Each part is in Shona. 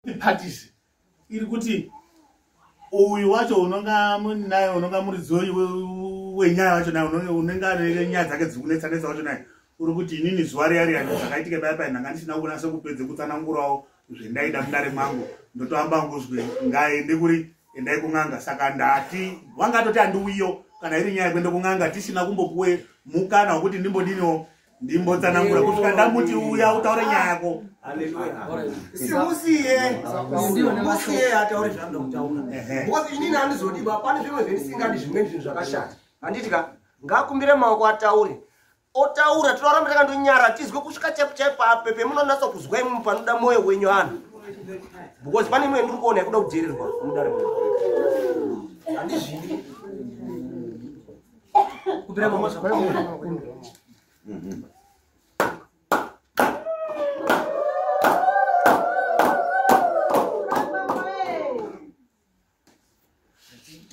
Parties iri kuti uyu wacho unonga naye unonga muridzi wenyaya wacho naye unenge ane nyaya dzake dziri kunetsa netsa wacho naye uri kuti inini zuva riya riya zvakaitika paya paya ndanga ndisina kunasa kupedze kutsanangurawo zvendaida mudare mangu, ndotoamba ngozwe ngaende kuri endai kun'anga. Saka ndati wanga atoti andiuyiyo kana iri nyaya yekuenda kun'anga tisina kumbopuwe mukana wekuti ndimbodiniwo ndimbotsanangura kusvika ndamuti uya utaure nyaya yako. Simusiye, musiye ataure zvaanoda kutaura, because inini handizodiba. Pane zvimwe zvendisingadi, zvimweni zvinhu zvakashata, handiti ka? Ngakumbire maoko ataure, otaura. Tinoramba takandonyara tizwe kusvika chaipo chaipo ape pemunonatsa kuzwa imwe panoda mwoyo wenyu anhu, because pane imwe ndiri kuona yekuda kudhererwa mudare muno, handizvidi. Kumbira maoko.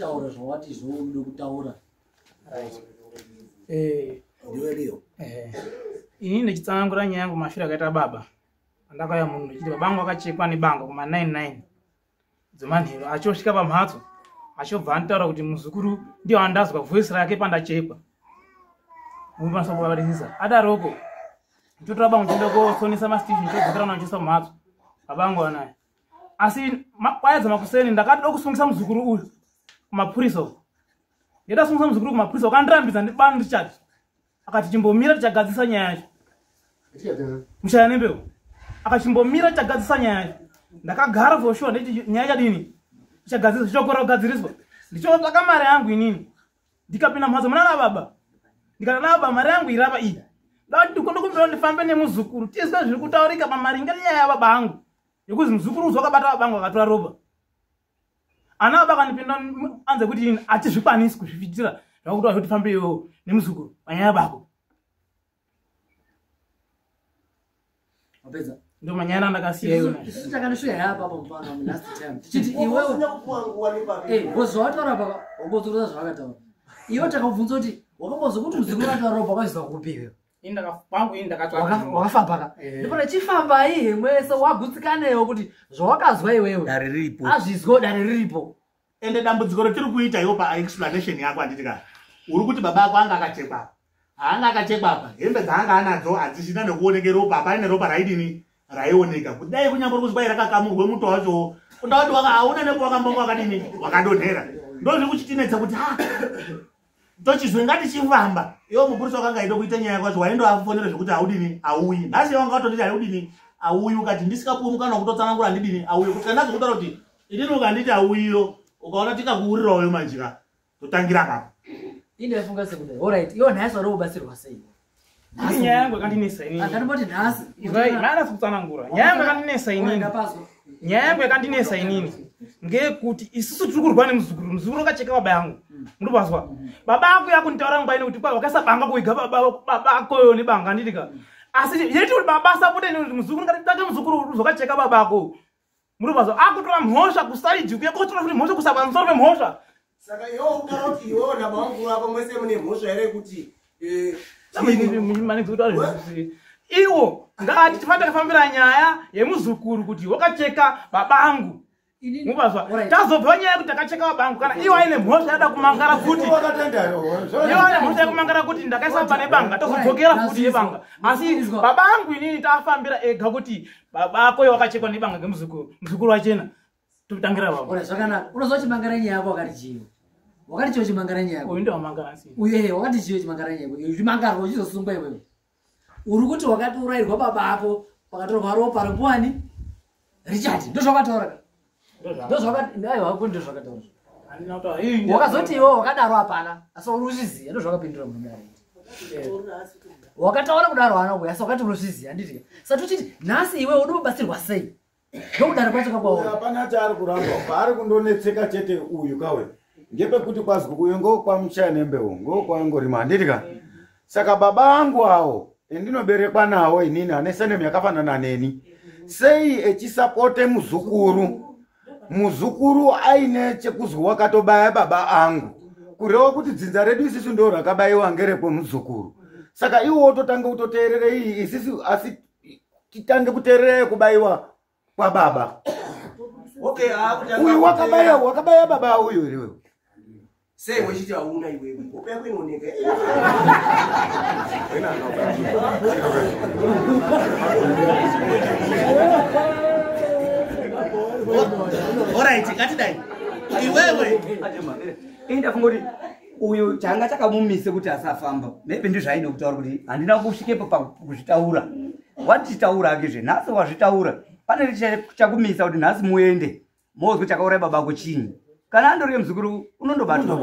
Taura zvawati zvounoda kutaura. Ndiweliyo. Inini ndichitsanangura nyaya yangu, mafiro akaita baba andakauya munhu ndichiti baba vangu akachekwa nebanga kuma 99 dzemanheru, achosvika pamhatso achobva anditaura kuti muzukuru ndiyo andazwa voice rake pandachekwa. Mukwanisa kuvabatisisa adaroko, ndichotora bangu chienda kosonesa mastitch, ndichodzokera nachoisa mumhatso baba vangu vanayo. Asi kwaedza makuseni ndakatoda kusungisa muzukuru uyu kumapurisa uku. Ndida sungisa muzukuru kumapurisa, wakandirambidza ndibani Richard, akati chimbomira tichagadzisa nyaya yacho. Mushaya nembeu akachimbomira tichagadzisa nyaya yacho. Ndakagara for sure nditi nyaya chadini ichagadziswa, chichokora kugadziriswa. Ndichotsvaka mari yangu inini, ndikapinda mhatso muna baba, ndikati baba, mari yangu irapa iyi, ndokumbira ndifambe nemuzukuru tizwe zviri kutaurika pamaringe nenyaya yababa angu, yekuzi muzukuru uzi wakabata baba angu akatora ropa. Ana baba akandipinda anze kuti inini hatizvikwanisi kuzviitira zvakuti kuti fambe iwewo nemuzukuru panyaya bako. Wapedza? Ndo manyaya andakasiya iwona. Isusu takandosvika yapa pamupano last time tichiti iwewe usina kupuwa nguva nepapi. Because zvawataura paka wangozorora zvavakataura iwe. Takabvunza kuti wakambozwa kuti muzukuru ataura ropa, wakazviziva kupi iwewe? Kwangu ini ndakatsvaka. Wakafamba ka? Ndipona chifamba ihe mwese wagutsikanewo kuti zvawakazwa iwewe Dare riripo. Azvizwa dare riripo. Ende dambudziko retiri kuita iwo paexplanation yako, handiti ka, uri kuti baba ako anga akachekwa apa, haanga akachekwa apa, hembe dzaanga anadzo hadzisina nekuoneke ropa, hapaine ropa raidini raioneka. Kudai kunyambori kuzi kwai rakakamurwe muto wachowo, kuda kuti hauna nepo wakambonga wakadini wakadonhera. Ndo zviri kuchitinetsa kuti ha tochizwe ngatichifamba. Iwo mupurisa wakanga aida kuita nyaya kwacho, waindoafonera zvekuti haudini auyi. Nhasi wanga watonditi haudini auyi, ukati ndisikapuwe mukana wekutotsanangura, handidini auyi. Kuti kana zvekutaura kuti inini ukanditi auyiyo, ukaona tikakuurirawoyo manjika totangira apapo. Indefunga sekudai, alright, iwo nhasi wari kubatsirwa sei? Nyaya yangu yakandinetsa inini. Andamboti nhasi. Izwai, maana kutsanangura nyaya yangu yakandinetsa inini. Ndapazwa. Nyaya yangu yakandinetsa inini ngeyekuti isusu tiri kurwa nemuzukuru. Muzukuru akacheka baba yangu, muripazwa? Baba ako yakunditaura nguva ino kuti kwa wakaisa banga kuiga baba akoyo nebanga, handitika? Asi yeti kuti baba asapote ini kuti muzukuru ngatitsvake muzukuru uzokacheka baba ako, muripazwa? Akutora mhosva kuside kuya, kotora futi mhosva kusaba pamusoro pemhosva. Saka iwewe utaura kuti iwewe nababa vangu ako mwese mune mhosva here kuti Iwo ngati tifane takafambira nyaya yemuzukuru kuti wakacheka baba angu, mupazwa? Tazobva nyaya yekuti takacheka baba angu, kana iwo aine mhosva yada kumangara futi, iwo aine mhosva yekumangara kuti ndakaisa baba nebanga, tozodzokera futi yebanga. Asi baba angu inini tafambira ega kuti baba ako wakachekwa nebanga ngemuzukuru, muzukuru wachena, totangira baba. Ora zvakanaka. Unozwa chimangara nyaya yako wakati chiyo? Wakati chiyo chimangara nyaya yako? Uyu ndewamangara sei? Uye wakati chiyo chimangara nyaya yako? Chimangarwa uchizosungwa iwewe. Uri kuti wakati urayirwa baba ako pakatorwa ropa repuwani Richard, ndozvakataura ka? Ndozvakati, aiwa, ko ndozvakataura. Handina kutaura. Iyi Wakazoti iwe wakadaro hapana, asi uri uzviziva, ndozvakapindura munhu. Wakataura kudaro hana kuya, asi wakati unozviziva, handiti? Saka tochiti nhasi iwe uri kubatsirwa sei? Ndokudaro kwacho kakwaona. Hapana chaari kuramba, paari kundonetseka chete uyu kawe ngepekuti kwazwi uyu ngokwamuchaya nembeu ngokwangorima, handiti ka? Saka baba angu awo endinoberekwa nawo inini ane surname yakafanana neni, sei echisapote muzukuru, muzukuru aine chekuzwi wakatobaya baba angu, kureva kuti dzinza redu isisu ndo rakabayiwa ngerekwemuzukuru. Saka iwo wototanga kutoteerere iyi isisu, asi titange kuteerera yekubayiwa kwababa. Okay, akuti Uyu wakabaya wakabaya baba uyu iwewe. Sei wechiti hauna iwewe? Hope yako inooneka. Alright, ngatidai iwewe. Indafunga kuti uyu changa chakamumise kuti asafamba, maybe ndizvaine kutaura kuti handina kusvikepo pakuzvitaura. Watichitaura akezve nhasi wazvitaura, pane chakumisa kuti nhasi muende mozwe chakauraya baba ako chinyi. Kana andoriye muzukuru unondobatwa.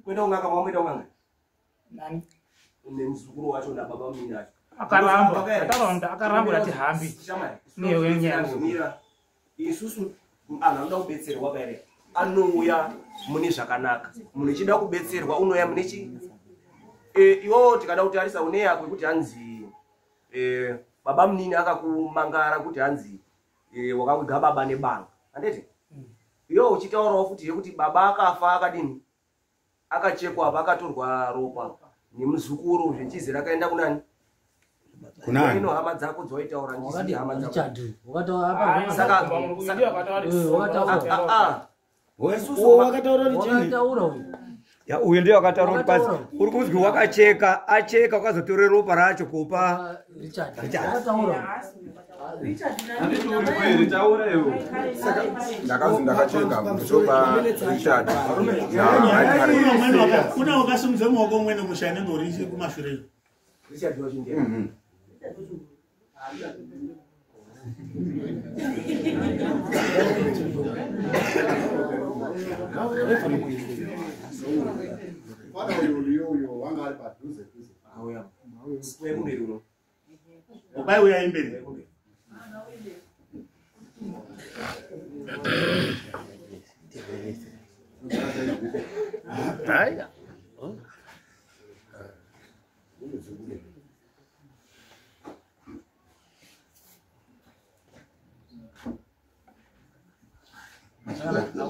Kuenda kung'anga, mamuenda kung'anga Nani? Nemuzukuru wacho nababa munini acho. Akaramba, ataura kuti akaramba kuti atihambi. Newe nyaya. Mira, isusu anhu anoda kubetserwa kaere anouya mune zvakanaka. Munhu echida kubetserwa unouya mune chi iwewo tikada kutarisa une yako yekuti hanzi baba munini akakumangara kuti hanzi wakawiga baba nebanga, handiti? Iwewo uchitaurawo futi yekuti baba akafa akadini, akachekwa apa, akatorwa ropa nemuzukuru, zvechizi rakaenda kunani? Kunani? Ino hama dzako dzawaitaura ndizi hama dzako. Richard wakataura. Saka- Ah, ah. Uwo wakataura kuti chini? Wakataura uyu. Ya, uyu ndiye wakataura kuti pasi Wakataura. uri kuzwi wakacheka, acheka ukazotore ropa racho kupa Richard Richard. wakataura. Ndakazi ndakacheka ndopa Richard. Kuna umweni kuna wakasimudza maoko umweni musha anenge uri kumashure. Richard wacho ndiye. Mwana uyu uyu uyu wanga ari padhuze dhuze. Auya. Uye kumberi uno. Ubai uya imberi.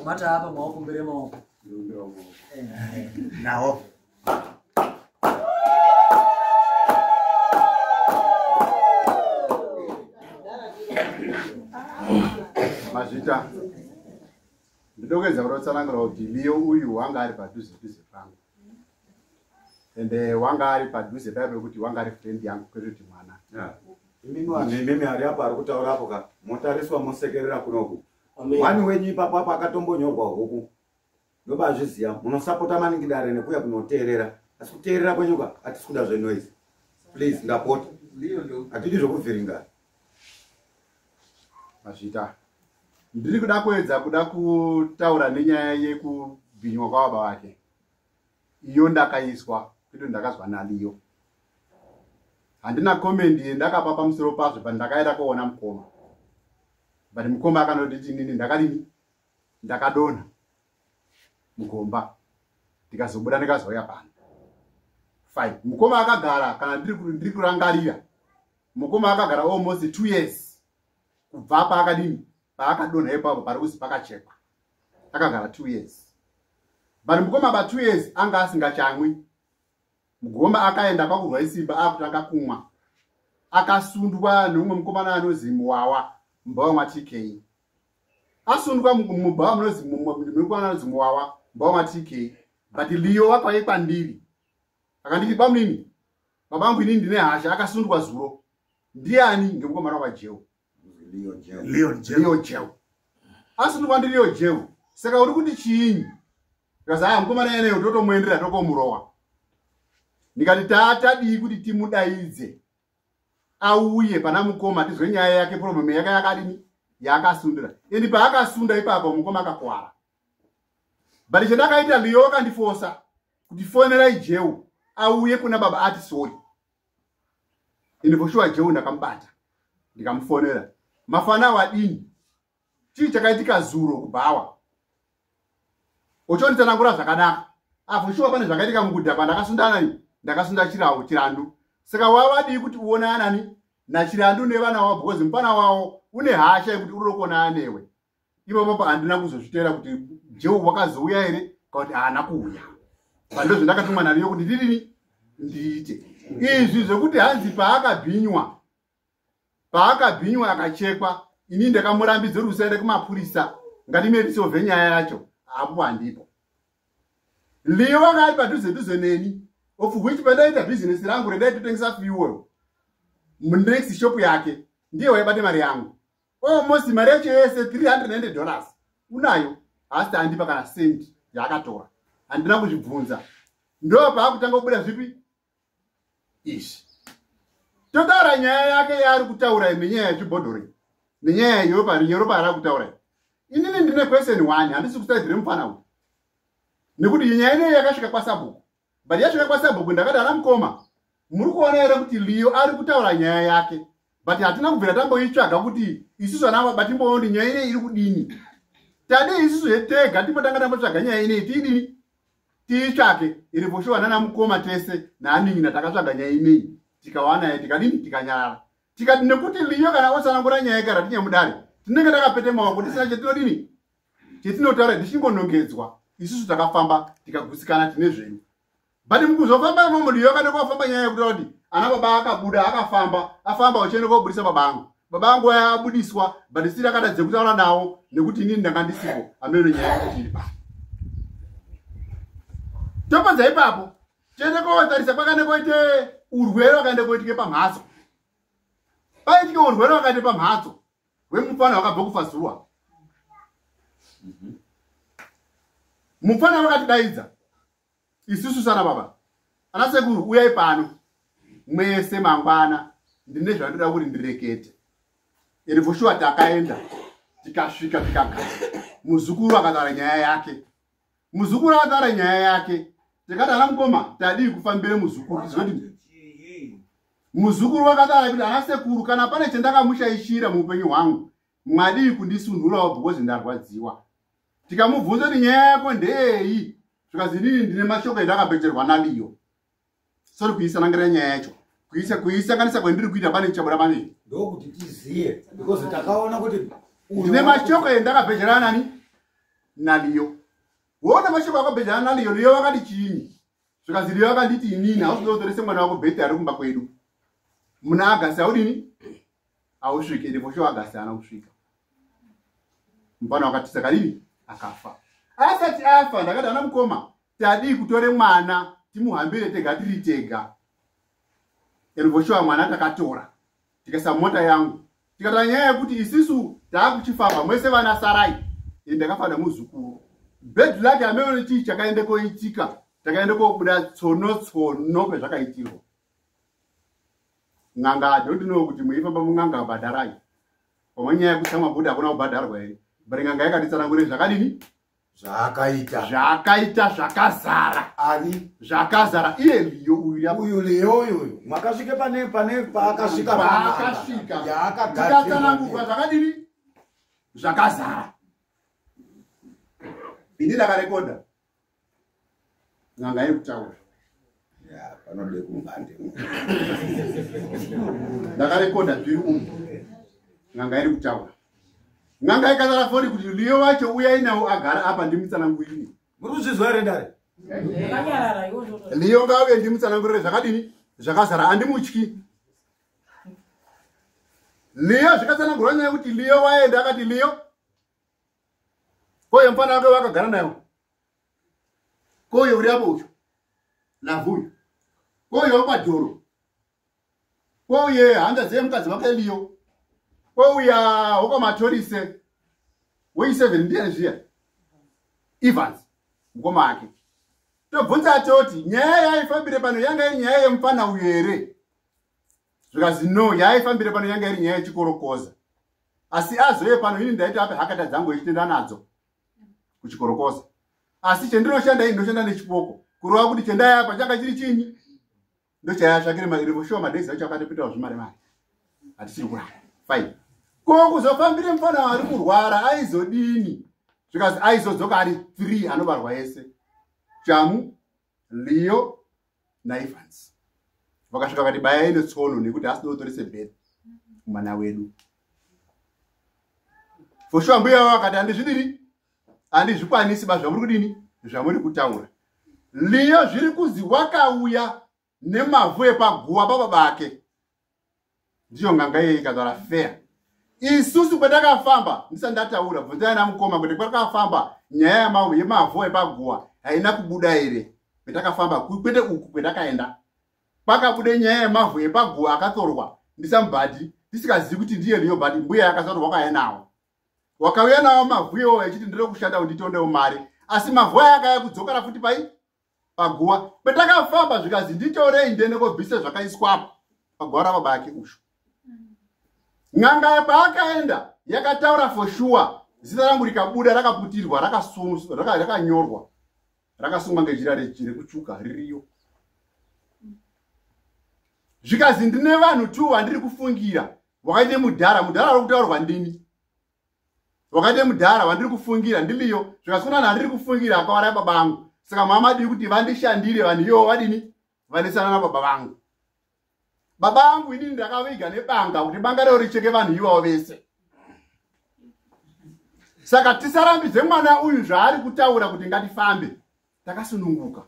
Mata apa maoko mbere maoko. Nawo. Mazvita. Ndinokuedza kutotsanangura kuti Leo uyu wanga ari padhuze dhuze pangu. Ende wanga ari padhuze paya pekuti wanga ari friend yangu kwete kuti mwana. Imimi vanhu imimi ari apo ari kutaura apo ka motariswa mosekerera kunoku. Wani wenyu ipapo apo akatombonyorwa huku. Ndobazviziya munosapota maningi dare nekuya kunoteerera. Asi kuteerera kwenyu ka hatisi kuda zvenoise. Please ndapota. Hatidi zvokuvhiringa. Mazvita. Ndiri kuda kuedza kuda kutaura nenyaya yekubhinywa kwababa vake. Iyo ndakaiswa kwete ndakazwa naliyo. Handina comment yendakapa pamusoro pazvo but ndakaenda koona mukoma. But mukoma akanonditi inini ndakadini? Ndakadonha mugomba. Ndikazobuda ndikazouya pano. Fine. Mukoma akagara kana ndiri kurangarira. Mukoma akagara almost 2 years. Kubva paakadini? Paakadonha ipapo pari kuzi pakachekwa. Akagara 2 years. But mukoma pa 2 years anga asingachamwi. Mugoma akaenda kwakurwa isimba akutanga kumwa. Akasundwa neumwe mukomana anozi Muwawa mubhawa mwaTK. Asundwa mubhawa munozi mukomana anozi Muwawa mubhawa mwaTK. But Leo wakauya kwandiri. Akanditi bamunini, babangu inini ndine hasha, akasundwa zuro. Ndiani? Ngemukomana waJeu. Leo Jeu. Leon Jeu. Leo Jeu. Asundwa ndi Leo Jeu. Saka uri kuti chiinyi? Ndikazi aya mukomana yeneyo totomuendera tokomurowa. Ndikati tadii kuti timudaidze auye pana mukoma tizwe nyaya yake, problem yake yakadini yaakasundira. Ende paakasunda ipapo mukoma akakwara. But chandakaita Leo wakandifosa kuti fonerai Jeu auye kuna baba ati sorry. Ende for sure Jeu ndakamubata ndikamufonera. Mafana wadini? Chii chakaitika zuro kubhawa? Uchonditsanangura zvakanaka. For sure pane zvakaitika mukudhakwa ndakasunda nani? Ndakasunda Chirandu. Saka wavadii kuti uonana nani? NaChirandu nevana wavo because mufana wavo une hasha yekuti uri kuonana newe. Ipapo handina kuzozviteera kuti Jeu wakazouya here kana kuti haana kuuya. Pandozvo ndakatumwa naliyo kuti ndidini ndiite. Izvi zvekuti hanzi paakabhinywa akachekwa, Ini ndakamurambidza kuti usaende kumapurisa, ngatimerisovhe nyaya yacho. Apo handipo. Liyo vanga ari padhuze dhuze neni, of which pandaita bhizinesi rangu rendaitotengesa fuel munext shop yake, ndiye waibate mari yangu almost mari yacho yese $300 unayo, asi andipa kana sendi yaakatora. Handina kuzvibvunza. Ndo paakutanga kubuda zvipi izvi. Totaura nyaya yake yaari kutaura nenyaya yechibhodhori nenyaya yeropa yaari kutaura. Inini ndine question one, handisi kusaidzire mufana uyu nekuti nyaya ineyi yakasvika kwasabhuku, but yasvika kwasabhuku ndakati, ana mukoma, muri kuona here kuti Liyo ari kutaura nyaya yake, but hatina kubvira tamboitsvaga kuti isusu ana baba timboona kuti nyaya ineyi iri kudini. Tadii isusu hetega timbotanga tambotsvaga nyaya ineyi, tiidini, tiitsvake iri poshowa nana mukoma tese naanin'ina. Takatsvaga nyaya ineyi tikawana, tikadini, tikanyarara, tikati nekuti Liyo kana osanangura nyaya ikara tinyamudare tinenge takapete maoko tisina chetinodini chetinotaura, tichingonongedzwa. Isusu takafamba tikagutsikana tine zvenyu, but mukuzofamba imomo Liyo akada kwafamba nyaya yekutaura kuti ana baba akabuda akafamba afamba uchienda kobudisa baba angu. Baba angu aya abudiswa, but siri akatadze kutaura nawo nekuti inini ndanga ndisipo. Ameno nyaya yekuti iri pa topedza ipapo, tiende kotarisa kwakaende koite urwere wakaende koitike pamhatso. Paitike urwere wakaite pamhatso hwemufana wakabva kufa zuva. Mufana wakatidaidza isusu sana baba, ana sekuru, uyai pano mwese mangwana, ndine zvandoda kuti ndirekete. Ende for sure takaenda, tikasvika, tikagara. Muzukuru akataura nyaya yake, muzukuru akataura nyaya yake. Tikati, ana mukoma, tadii kufambire muzukuru tizoti muzukuru wakataura kuti, ana sekuru, kana pane chandakamushaishira muupenyu hwangu, mwadii kundisunhurawo because ndarwadziwa. Tikamubvunza kuti nyaya yako ndeyei, zvikazi, inini ndine mashoko endakabhejerwa naLiyo. Sori kuisanangira nyaya yacho, kuisa kuisanganisa kwendiri kuita pane chichabuda pane. Ndokuti tiziye because takaona kuti ndine mashoko endakabhejerana nani naLiyo. Wona mashoko akabhejerana naLiyo, Liyo vakati chiinyi? Zvikazi, Liyo akanditi, inini hausi kutorese mwana wako bheti ari kumba kwedu muna Agasi, haudini, hausviki. Ende for sure Agasi haana kusvika. Mufana wakatisa kadini, akafa. Asati afa ndakati, ana mukoma, tadii kutore mwana timuhambire tega tiri tega? And for sure mwana takatora, tikaisa mota yangu, tikataura nyaya yekuti isisu taakuchifamba mwese vana sarai. Ende ndakafana muzukuru. Bad luck, ameone chii chakaende koitika, takaende kobuda tsono tsono pezvakaitirwa n'anga. I don't know kuti muifamba mun'anga bhadharai pamwe nyaya yekutsamwa kuti hakuna kubhadharwa here, but n'anga yakatitsanangure zvakadini. Zvaakaita. Zvaakaita zvakazara. Ani? Zvakazara iye Liyo uyu. Uyu Liyo uyu makasvike pane paakasvika. Paakasvika. Yaakagadzirwa. Tikatsanangurwa zvakadini, zvakazara. Ini ndakarekodha n'anga iri kutaura. Ya, panode kumbande. Ndakarekodha zviri umu, n'anga iri kutaura. N'anga ikatara foni kuti Liyo wacho uyai nawo agara apa ndimutsanangurire. Muri kuzvizwa here dare? Yakanyarara iwo. Liyo ngauye ndimutsanangurire zvakadini, zvakazara, handimutyi Liyo. Zvikatsanangurwa nyaya yekuti Liyo waenda, akati Liyo koye mufana wake wakagara nayo, koye uri apo ucho lavhuyu, koye wakwadhoro, kouye hanzvadzi yemukadzi wake Liyo, kouya wokwamatorise wei7 ndiani zviya, Evans mukoma wake. Tobvunza toti nyaya yaifambire pano yanga iri nyaya yemufana uyu here? Zvikazi no, yaifambire pano yanga iri nyaya yechikorokoza, asi azoye pano ini ndaiti ape hakata dzangu echitenda nadzo kuchikorokoza, asi chendinoshanda ini ndinoshanda nechipoko, kureva kuti chendayapa changa chiri chinyi ndochayatsvakire mairivoshuwa. Madays acho akatopitawo zvimari mari, hatisiri kurara fine. Ko kuzofambire mufana ari kurwara aizodini? Zvikazi aizodzoka ari 3 anobarwa ese, Chamu, Liyo naEvans. Vakasvika vakati bayai netsono nekuti asina kutorise birth mwana wedu. For sure mbuya vavo vakati handizvidini, handizvikwanisi ba zvamuri kudini, zvamuri kutaura. Liyo zviri kuzi wakauya nemavhu epaguva baba bake, ndiyo ng'anga iye ikataura fair. Isusu kwetakafamba ndisati ndataura, bvunzai namukoma kuti kwetakafamba nyaya yemavhu epaguwa haina kubuda here? Kwetakafamba kwete uku kwetakaenda kwakabude nyaya yemavhu epaguwa akatorwa ndisamubhadhi, tisikazivi kuti ndiye liyo bhadhi. Mbuya yakazati wakauya nawo, wakauya nawo mavhu iwowo echiti ndiri kushanda unditondewo mari, asi mavhu aya akaya kudzokera futi pai paguwa. Kwetakafamba zvikazi nditorei ndiende kobvisa zvakaiswapo paguwa rababa ake ushu. N'anga paakaenda yakataura for sure, zita rangu rikabuda rakaputirwa, rakanyorwa, rakasungwa ngejira rekutsvuka ririyo. Zvikazi ndine vanhu 2 vandiri kufungira, wakaite mudhara, mudhara ari kutaurwa ndini, wakaite mudhara vandiri kufungira ndiliyo. Zvikazi kuna vanhu vandiri kufungira akauraya baba vangu, saka mama madii kuti vandishandire vanhu ivovo vadini vanesana nababa vangu. Baba vangu inini ndakaviga nebanga kuti banga rero richeke vanhu ivavo vese. Saka tisarambidze mwana uyu zvaari kutaura kuti ngatifambe takasununguka.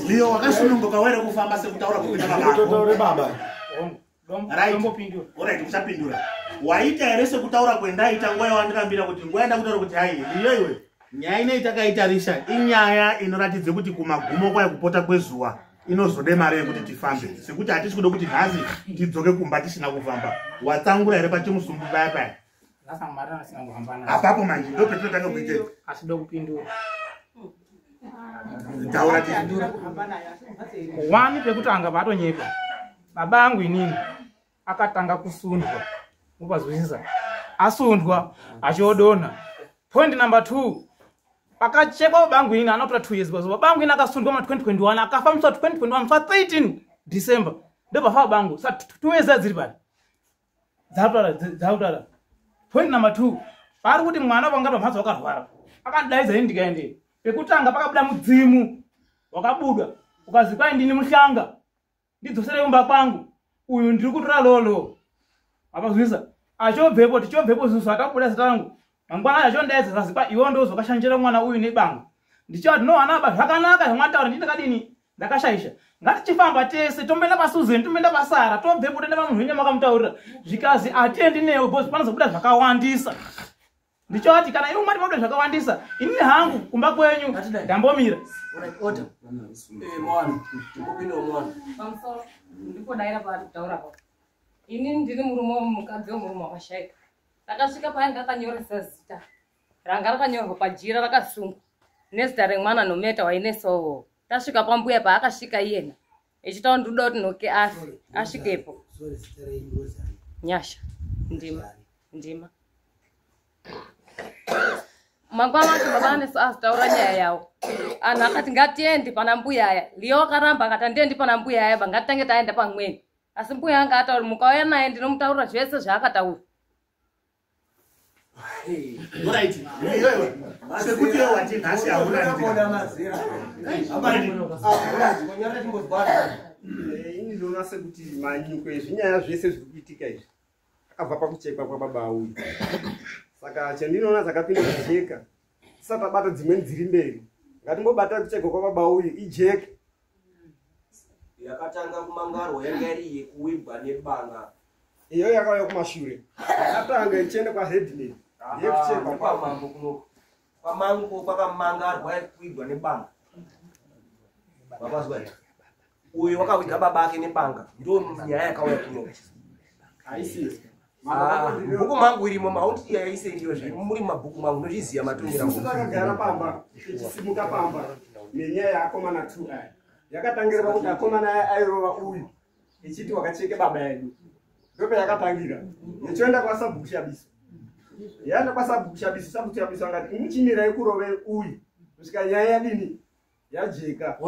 Leo wakasununguka were kufamba sekutaura kuita baba. Right. Alright, uchapindura. Waita here sekutaura kwendaita nguva yawandirambira kuti nguva yandakutaura kuti hai Leo iwe nyaya inei takaitarisha inyaya inoratidza kuti kumagumo kwayo kupota kwezuva inozode mari yekuti tifambe, sekuti hatisi kuda kuti nhasi tidzoke kumba tisina kufamba. Watsangura here pachimusumbu paya paya? Apapo manje ndo petinotanga kuita. Asi ndokupindura. Taura tipindura. Wani pekutanga vatonyepa. Baba angu inini akatanga kusundwa. Mupazwisisa. Asundwa achodonha. Point number 2. Pakachekwa baba angu inini anotora 2 years bazo. Baba angu inini akasundwa ma 2021 akafa musi wa 2021 musi wa 13 December. Ndopafa baba angu. Sa 2 years dziri pari. Dzakutaura. Point number 2. Pari kuti mwana wanga pamhatso wakarwara. Akandidaidza ini ndikaende. Pekutanga pakabuda mudzimu wakabuda ukazi kwai ndini muhlanga ndidzosere kumba kwangu, uyu ndiri kutora lolo. Apazwisa achobvepo tichobvepo zusu akabuda zita rangu mangwana achondaidza zazi kwa iwe ndozokashanjira mwana uyu nebanga. Ndichati no ana baba zvakanaka zvamwataura ndini ndakadini ndakashaisha, ngatichifamba tese tomboenda paSusan tomboenda pasara tobvepo toenda pamunhu wenyu makamutaurira. Zvikazi atiendi newe because panozobuda zvakawandisa. Ndichati kana iwe mwati mabuda zvakawandisa inini hangu kumba kwenyu ndambomira. Pamusoro ndikodaira paari pa. Inini ndiri murume mukadzi wemurume wakashaika. Ndakasvika paanga akanyoresa zita ranga rakanyorwa pajira rakasungwa nezita remwana Nometa wainesowo. Tasvika pambuya paakasvika iyena echitaura ndinoda kuti Noke afe asvikepo. Nyasha ndima mangwana acho baba aneso azitaura nyaya yawo. Anhu akati ngatiende pana mbuya aya. Liyo akaramba akati andiendi pana mbuya aya ba ngatitange taenda pamweni. Asi mbuya anga ataura mukauya naye ndinomutaurira zvese zvaakataura. Alright. Iyoyo. Sekuti iwe wati nhasi hauna Ini ndinoona sekuti manyuko ezvinyaya zvese zviri kuitika izvi akabva pakuchekwa kwababa uyu. Saka chandinoona dzakapinda kujeka tisati tabata dzimweni dziri mberi, ngatimbobata kuchekwa kwababa uyu ijeke. Yakatanga kumangarwa yanga iri yekuwigwa nebanga. Iyo yakauya kumashure yakatanga ichienda kwaheadman yekuchekwa kwamambo kuno kwamango kwakamangarwa yekuwigwa nebanga. Babazwa uyu wakawiga baba ake nebanga, ndo nyaya yakauya kuno. Haisi bhuku mangu irimo mauti yaise iriyo zve muri mabhuku mangu ndozviziya matungira. Isusu takagara pamba tichisimuka pamba nenyaya yeakomana 2 aya yakatangira pakuti akomana aya airova uyu ichiti wakacheke baba yedu, ndopayakatangira yechoenda kwasabhuku Shabiso. Yaenda kwasabhuku Shabiso, sabhuku Shabiso angati umuchimirai kurove uyu kusvika nyaya yadini yajeka.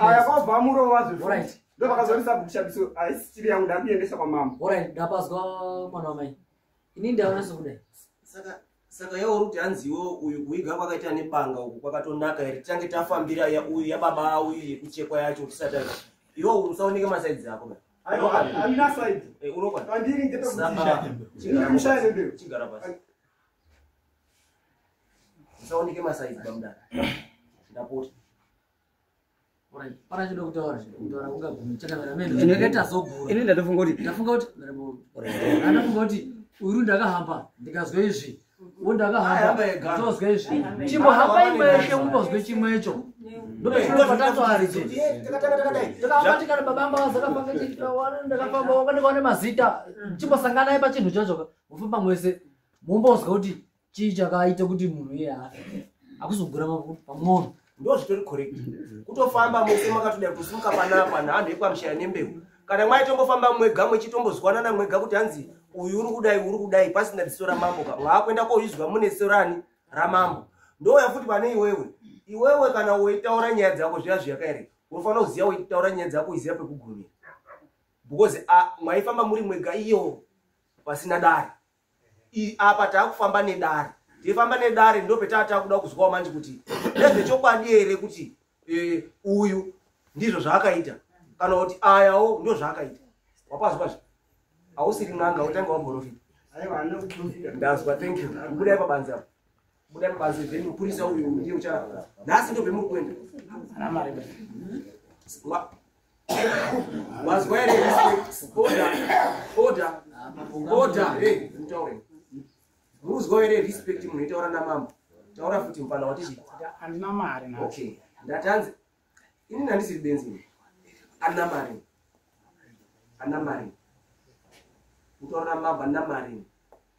Aya kwabva murova zve ndopakazoti sabhuku Shabiso haisi chiri yangu ndakuendesa kwamambo. Alright, ndapazwa mwana wamai. Ini ndaona sokudai. Saka yauri kuti hanziwo uyu kuiga kwakaita nebanga uku kwakatonaka here? Titange tafambira ya uyu yababa uyu yekuchekwa yacho tisati iwe usaoneke masaidzi ako. Hamina saidzi. Pandiri ngepekuti chigara pasi. Usaoneke masaidzi bamudara. Ndapota. Pana chinoda kutaura kutaura kungagumi chakamera mene tazogura. Ini ndatofunga kuti ndafunga kuti ndafunga kuti uri ndakahamba ndikazwa izvi wo ndakahamba ndozwa izvi chimbohambai mweshe mumbozwe chimwecho ndopatatoaridze takahamba tikati baba amba vazakafanga ndakafamba wakandikaone mazita chimbosanganai pachinhu chacho mufamba mwese mumbozwa kuti chii chakaita kuti munhu iye afe akuzogura pamwono Ndo zvitori correct kutofamba mese makatodai kutosimuka panapa naanhu ekwamushaya nembeu kana mwaitombofamba mwega mwechitombozwanana mwega kuti hanzi uyu uri kudai uri kudai pasina dziso ramambo ka mwaakuenda koizwa mune ziso rani ramambo. Ndouya futi pane iwewe iwewe kana weitaura nyaya dzako zviya zviyaka here unofanira kuziva weitaura nyaya dzako uiziva pekugumira because mwaifamba muri mwega iyo pasina dare. Apa taakufamba nedare teifamba nedare ndopetaa takuda kuzwawo manje kuti ndezvechokwadi here kuti uyu ndizvo zvaakaita kana kuti ayawo ndo zvaakaita. Wapazwa zve hausiri n'anga utanga waprofita. Ndazwa, thank you. Budai pabanze apo, budai pabanze then mupurisa uyu ndiye ucha nhasi ndo pemuri kuenda. Wazwa here? Respect, order, order, order. Hey, mutaure murikuzwa here? Respect, munhu itaura namambo. Taura futi mupana watichi. Handina mari nhasi. Okay, ndati hanzi inini handisiri benzi ini. Handina mari, handina mari. Mutaura namambo, handina mari.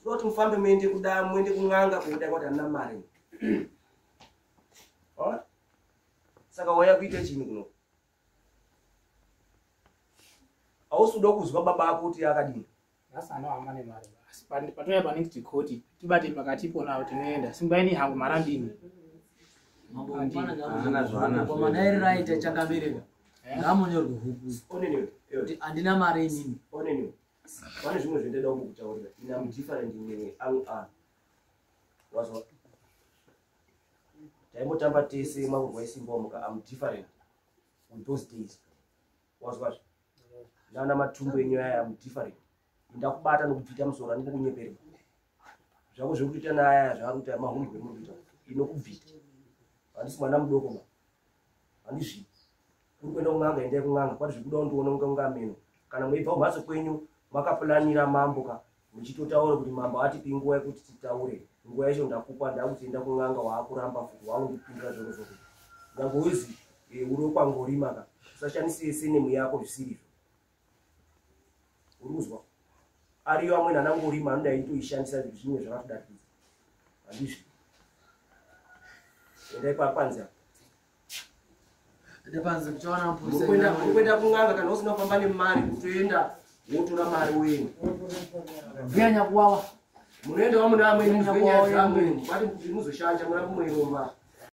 Toda kuti mufambe muende kuda muende kun'anga kuda kuti handina mari. Alright? Saka wauya kuita chini kuno? Hausi kuda kuzwa baba ako kuti akadini? Nhasi anohamba nemari asi patouya panext court tibate pakati iponawo tinoenda simbaini hangu mari andini. Manairiro aita changamireka ngaamonyorwe huku Oneniwe. Kuti handina mari inini. Oneniwe, pane zvimwe zvendeda kumbokutaurira. Ini am different newe angu a wazwa taimbotamba tese makurwa isimba wamuka. Am different with those days, wazwazve nana matumbu enyu aya. Am different. Ndakubata nokubvita musoro andimbokunyeperwa zvako zvekuita naaya zvaari kuita mahumbwe muri kuita inokubvita. Handisi mwana mudoko ba, handizvii. Uri kuenda kun'anga, endai kun'anga kwati zvikuda kundiona kunga kunga meno kana mweibva kumhatso kwenyu makapulanira mambo ka muchitotaura kuti mambo atipi nguva yekuti titaure. Nguva yacho ndakupa, ndakuti enda kun'anga, waakuramba futi waundipindura zvoro zvoko nyange uzi uri wekwangorima ka. Usashandise senemu yako zvisirizvo, uri kuzwa? Ariyo amweni anangorima anoda itoishandisa zvimwe zvakatodarikidza. Handizvi, endai papanze apo. Panze kuchaona mupurisa. Muri kuenda kun'anga kana usina kufamba nemari kutoenda wotora mari woenda. Mbuya nyakuwawa. Munoenda wamuna amweni muzwe nyaya dzaamweni kwati kuti muzoshanja murambe mweiromba.